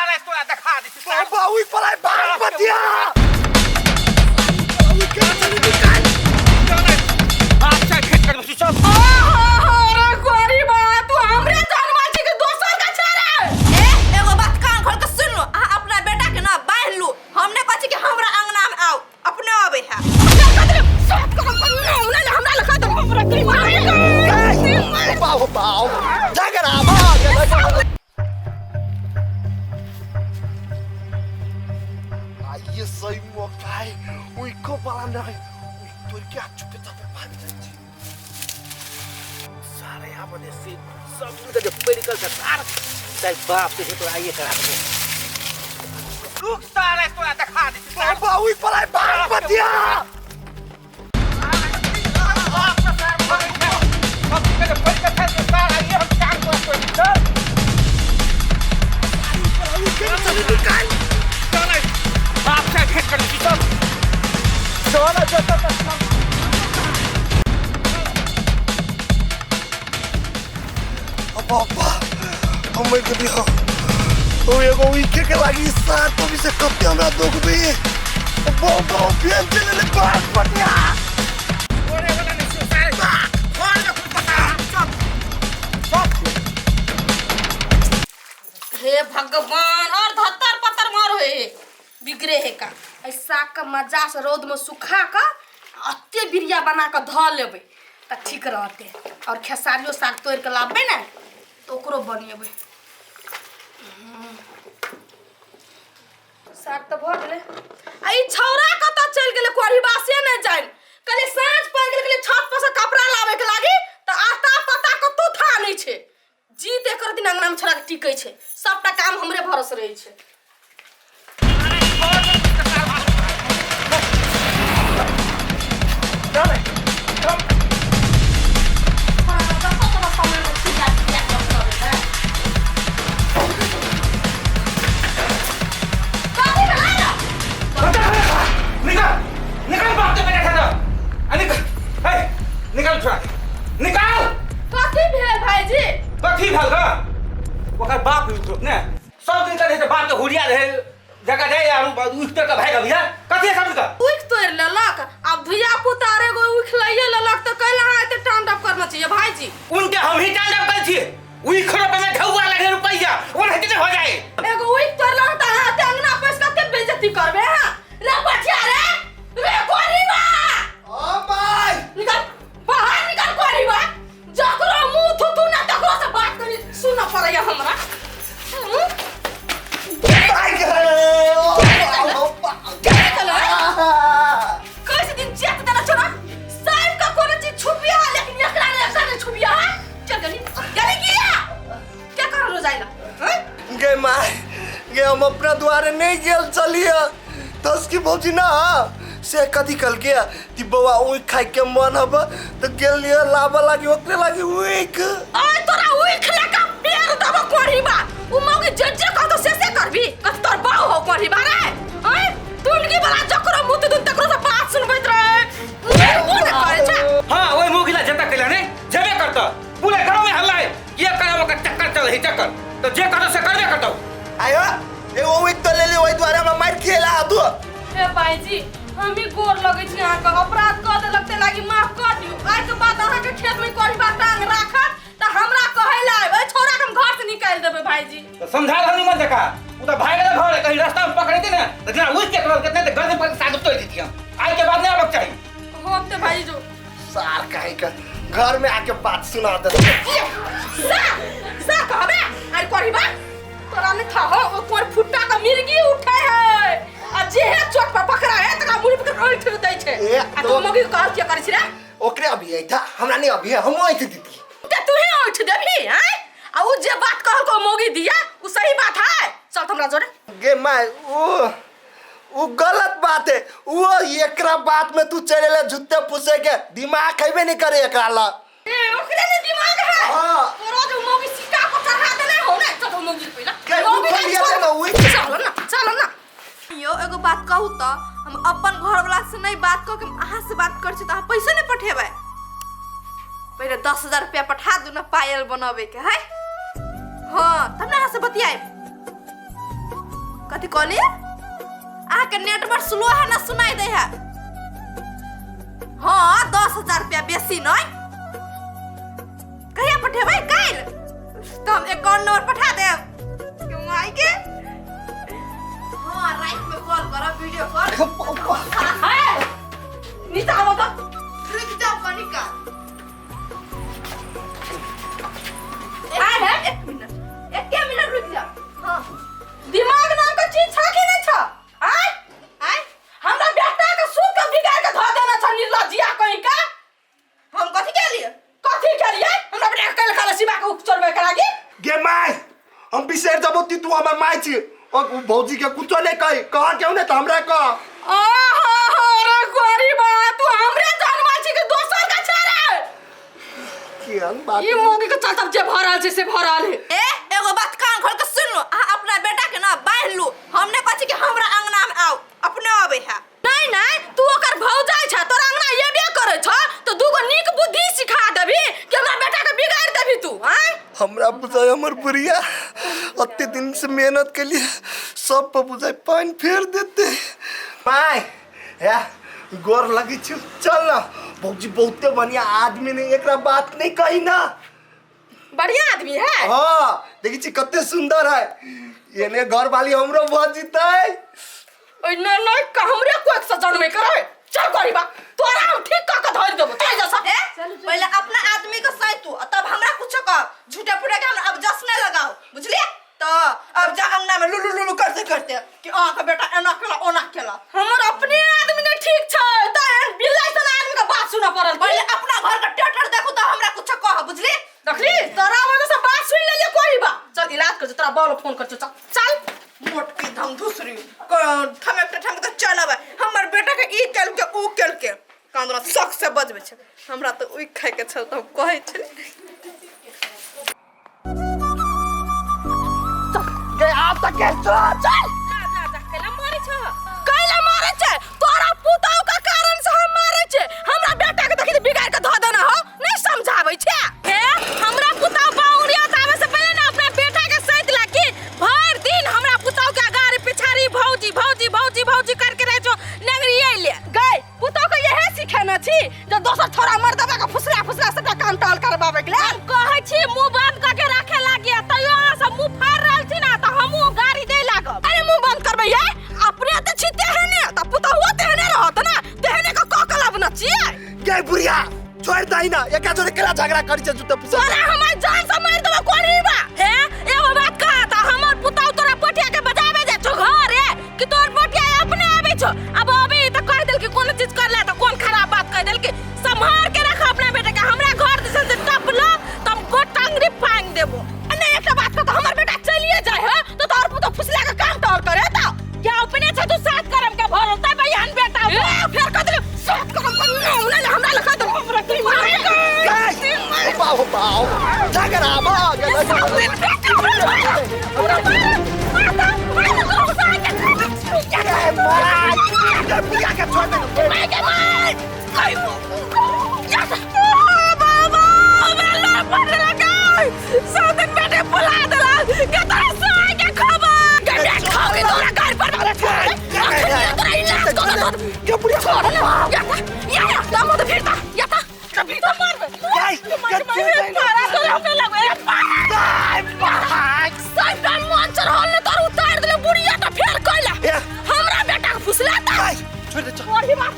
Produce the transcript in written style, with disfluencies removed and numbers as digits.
सारे तोरा देखा दै छी सार। बाबा ओइ पर आइ बाग बतिया। चल, बाप से भेंट करबै छी, चल। ओहो रे गरीबा, तू हमरे जन्मल छी कि दोसर के छे रे? ए, एगो बात कान खोल के सुन लो, अहाँ अपना बेटा के ना बान्हि लू। हम नहि कहै छी कि हमरा अंगना में आउ, अपने आबै है। सात कदम पर नाम नहि ले, हमरा लखा दे हमरा गरीबा। बाबा बाबा झगड़ा भाग आइए सही मौका है उनको वाला नहीं उई तोड़ के चुपे चापे भाग जाइ छी। सारे यहाँ बने से सब दिन के मेडिकल से सार ताई बाप से तो आइए करा दे। रुक सारे तोरा देखा दे छी सार। बाबा ओइ पर आइ बाग बतिया। बाप के सार भगै छै। सब दिन के मेडिकल से सार आइए हम काम कर कोई चल। चल बाप से भेंट कर छी चल। चल चल चल चल। बाबा हम मर गेली हो। ओ एगो उइके के लागी सार तो भी से कते हमरा दुख बे। बाबा फेन चले ले बाग बतिया। ओरे वाला नहीं छौ सारे। घर में कुछ पता चल चल। हे भगवान, और धत्तर पत्तर मार होए बिगड़े है का। एहि साग के मजा से रौद में सुखा के अते बिरिया बना के धऽ लेबै तऽ ठीक रहतै। और खेसारियो साग तोड़ि के लाबबै ने तऽ ओकरो बनेबै। साग तऽ भऽ गेलै। आ ई छौड़ा कतऽ चलि गेलै कोढ़ीबासे नहि जानि। कहलियै साँझ पड़ि गेलै, कहलियै छत पर से कपड़ा लाबै के लागी तऽ आता पता कतौ था नहि छै। जीत एकर दिन अंगना में छोड़ा के टिकै छै, सबटा काम हमरे भरोसे रहै छै। निकल निकल बाप के बेटा ठहर आ निकल ए निकल छोड़ा निकाल। कथी भेल भाईजी? कथी भेल ग? ओकर बाप उठो ने सब दिन रहे बाप के हुरिया रहे जगह जाए आर उठ के भागि अबिया कथी सब का उख तोड़ि लेलक, आब धिया पुता रे एगो उख लइए लेलक तऽ कैला अहाँ एते टांडव करना चाहिए भाईजी? उनके हम ही टांडव करै छियै। उख रोपे में ढौआ लगे रुपैया ओनाहिते नहि हो जाए। एगो उख तोड़ि लेलक तऽ अहाँ एते अंगना पैस कते बेइज्जती करबै अहाँ? रे बचिया रे, रे गोरीबा, ओ भाई निकल बाहर निकल गोरीबा। जकरो मुंह थुथु ना तकरो से बात करी सुनऽ पड़ैया हमरा। हम्म? भाग गए ओ बाबा। के निकल कैसे दिन चेक देना छोड़ा साहब का कोनो चीज छुपिया है, लेकिन एकरा ने एकरा ने छुपिया है। चल गली गली किया क्या कर रो जाइला हैं? गे माय गे हम अपना द्वारे नहीं गेल चलिए तस की भौजी ना से कथी कल के कि बौआ उख खाए के मन हब तो गेल लिए लाबा लागी ओकरे लागी उख। ओए तोरा उख लेका पेड़ दबो कोढ़ीबा। उ मौगी जे जे कहतो से से करबी। कथी तोर बाऊ हो कोढ़ीबा रे? ओए तुनगी वाला जकरो मुत दुन तकरो से बात सुनबैत रहे। मुंह ने करे छे। हां ओइ मौगी ला जता कैला ने जेबे करत पूरे गांव में हल्ला है ये करब ओकर चक्कर चल है चक्कर तो जे करत से करबे करतौ। आयो एगो उख तो ले ली ओइ द्वारे हमरा मार खेला तू। हे भाईजी हम ही गोर लगै छी अहाँके, अपराध कऽ देलक ते लागी माफ कऽ दियौ। आइ के बाद अहाँके खेत में कोढ़ीबा टांग राखत तऽ हमरा कहै लए आयब, एहि छौड़ा के हम घर से निकालि देबै भाईजी। तो समझा रहनी मन जका उ तो भाग गेल घर कहीं रास्ता में पकड़ेते ने तो जेना उठ के करल कितने तो गर्दन पर साग तोड़ देती हम। आइ के बाद नहीं आबक चाही। हम तो भाईजी जो सार काहे का घर में आके बात सुना दे। सा सा कहबे अरे कोढ़ीबा तोरा नहीं था हो ओ कोर फुट्टा का मिर्गी उठे है आ जेहे चोट पर पकड़ा है तकरा मुड़ी पकड़ के ऐठ दै छै। ए, आ तू मौगी के कहल किया करै छी रे? ओकरे अभी ऐठा हमरा नहीं अभी हम ऐठ दीती। ते तू ही ऐठ देबही हैं? आ उ जे बात कहल को मौगी दिया उ सही बात है। चल त हमरा जोड़े। गे my उ गलत बात है। वो एकरा बात में तू चले ले झुत्ते फुसे के दिमाग खैबे नहीं करे एकरा ला। ए ओकरे ने दिमाग है। हां। तोरो जो मौगी सिक्का पर चढ़ा देले हो ने। चल तो मौगी पहिला। के मौगी उठल लिया ना उई। चल ना चल ना। यो एगो बात कहू तो हम अपन घर वाला से नहीं बात कऽ के हम अहाँ से बात करै छी तऽ अहाँ पैसो नहीं पठेबै। पहिले 10,000 रुपया पठा दू ना पायल बनाबे के है। हाँ तब ना अहाँ से बतियाएब। कथी कहलिए? अहाँके नेटवर्क स्लो है ना, सुनाई दे है। हाँ, 10,000 रुपया बेसी नहीं। कहिया पठेबै? काल्हि तो हम अकाउंट नंबर पठा देब माई के। हाँ, रात में कॉल करब, वीडियो कॉल। है नीचा आबो तो। रुक जाओ कनिका। आय है। एक मिनट, एके मिनट रुक जाओ। हाँ, दिमाग नाम के चीज छ कि नहीं छ? आय आय, हमरा बेटा के सूत के बिगाड़ के धऽ देने छ निर्लज्जिया कहीं का। हम कथी के लिए? कथी के लिए हमरा बेटा के कल खाला शिवा के उपचरबै के लागी? गे माय, हम बिसरि जबो ती तू हमर माय छी। और उ भौजी के कुछो नहीं कही, कह क्यों नहीं तो हमरा कह। आहा रे गरीबा, तू हमरे जन्मा छी कि दोसर के छै रे? केहन बात ई मौगी के चलते जे भऽ रहल छै से भऽ रहल है। ए, एगो बात कान खोल के सुन लो, अहाँ अपना बेटा के ना बान्हि लू। हमने कहै छी कि हमरा अंगना में आओ, अपने आबै है। नहीं नहीं, तू ओकर भौजाई छ, तोरा अंगना एबे करै छ तो दूगो नीक बुद्धि सिखा देबी कि हमरा बेटा के बिगाड़ देबी तू? आय हमरा बुझाय हमर बुढ़िया अते दिन से मेहनत के लिए सब पर बुझाय पानी फेर देते। माय या गोर लगी छु, चल ना भौजी बहुते बढ़िया आदमी ने एकरा बात नहीं कही ना। बढ़िया आदमी है। हाँ, देखी छी कते सुंदर है, एने घर वाली हमरो भ जीतै। ओइ न न हमरे कोक से जन्मे करे। चल गरीबा, तोरा हम ठीक क के धरि देबो तै जैसा। ए, पहले अपना आदमी के सही तू, तब हमरा कुछ कह। झूठे फूटे के हमरा अब जस नहीं लगाओ, बुझलिए? तो अब जा अंगना में लुलु लुलु करते करते कि अहाँ के बेटा एना केला ओना केला। हमर अपने आदमी ने ठीक छै त एहन बिल्ला सन आदमी के बात सुनऽ पड़ल। पहले अपना घर के टेटर देखू तो हमरा कुछ कह, बुझलिए? देखली तोरा वजह से बात सुन लेलिए गरीबा। चल इलाज कर, तोरा बाबू फोन कर, चल चल। मोट की धम धुसरी थमक ठमक के चलब। हमर बेटा के ई केल के ऊ केल के कांदरा शौक से बजबै छै। हमरा तऽ ओइ खाय के छल तऽ हम कहै छली। गे आप तक के चल चल। जा जा जा, कैला मारै छ? कैला मारै छै? तोरा पुतहु के कारण से हम मारै छै। हमरा बेटा के देखी बिगाड़ के धऽ देना हो, नहीं समझाबै छै। हे हमरा पुतहु बाउरिया आबै से पहिले ना अपना बेटा के सैत लागी भरि दिन हमरा पुतहु के अगाड़ी पिछाड़ी भौजी भौजी भौजी भौजी करके रहै छौ नेंगरिये ले गई। पुतहु के यहे सिखेने छी जे दोसर छोरा मर्दबा के फुसला फुसला सबटा काम टाल करबाबै के लेल। कहै छी मुंह बंद क के राखे लागी, तैयो अहाँ सब मुंह फाड़ रहल छी ना त हमहूँ गाड़ी दे लागब। अरे मुंह बंद करबै ये, अपने त छी तेहने त पुतहुओ तेहने रहत ना, तेहने के क के लाब न छियै। गे बुढ़िया छोड़ दही ना, एका जोरे केला झगड़ा करी छै जुत्ता पुसा। तोरा हमर जान से मारि देबो कोरीबा। हे एगो बात कह त हमर पुतहु तोरा पटिया के बजाबे जाय छौ घरे कि तोर पटिया अपने आबै छौ? अब अबे त कह देल कि कोनो चीज कर ले त कोन खराब बात कह देल कि संभार के रख अपना बेटा के, हमरा घर दिसन से टपलो त हम गोट टांगरी फांग देबो। नहीं एकटा बात कह त हमर बेटा चलिए जाय है त तोर पुतहु फुसला के काम टोर करे त क्या अपने छै तू सात करम के भरल त बयान बेटा। ए फेर कह देल सात करम के नाम नै हमरा लखा दे हमरा की मारे। गे बाओ बाओ झगड़ा भ गेल। गे माय गे बुढ़िया के छोड़ दे। गे बुढ़िया हमरा बेटा के फुसला छोड़ दे, चल। और ही बात।